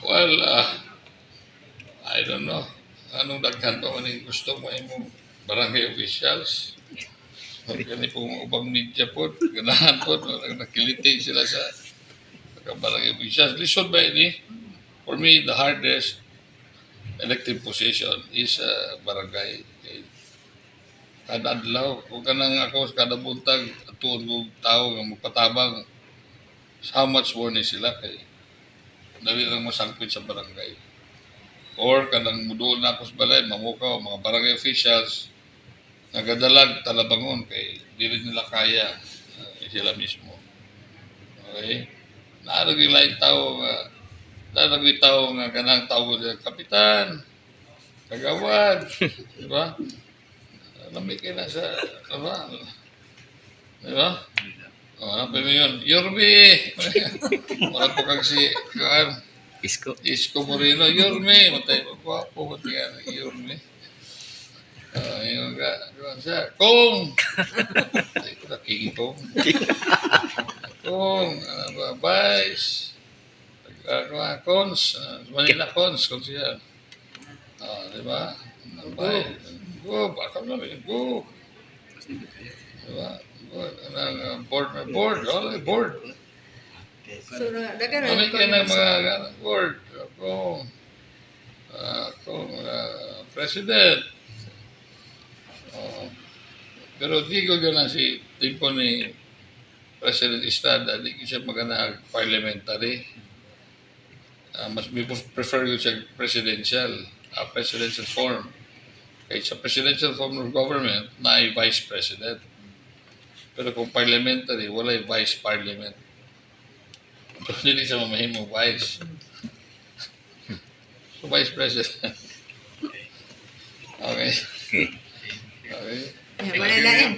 Well, I don't know. Anong daghan pa man yung gusto mo imong barangay officials? Kani pong ubang media po, ganahan po, nakiliti sila sa barangay officials. Lisod ba ini? For me, the hardest elective position is barangay. Kay kada adlaw, kung kanang ako kada buntag, atuon ko tao nga magpatabang, how much more ni sila kay dali lang masangpit sa barangay. Or kanang muduol na ako sa balay, mamukaw, mga barangay officials, nagadalag talabangon kay dili nila kaya sila mismo. Okay? Naarag lain tao nga naarag tao nga ganang tao sila, "Kapitan, kagawad," di ba? Lami kay na sa, di ba? Di ba? Oh, ano pa yun? Yorme! Wala po kang si, kuan, Isko. Isko Moreno, Yorme! Matay, gwapo, matay ka, Yorme. Ah, yun ka, kuan siya, Kong! Ay, ko na, King Kong. Kong, ano ba, Vice, kuan, Cons, Manila Cons, kung siya. Ah, di ba? Go, go, baka na rin, go. Di ba? Go, anang, board, may board, oh, board. So, na, dagan na. Kami kayo ng mga board, kung president. Oh, pero di ko gana si tipo ni President Estrada, di ko siya magana parliamentary. Mas may prefer ko siya presidential form. Kay sa presidential form of government, na ay vice president. Pero kung parliamentary, walay vice parliament. Pero dili siya mamahimo vice. So, vice president. Okay. Okay. Okay. Yeah, wala lain.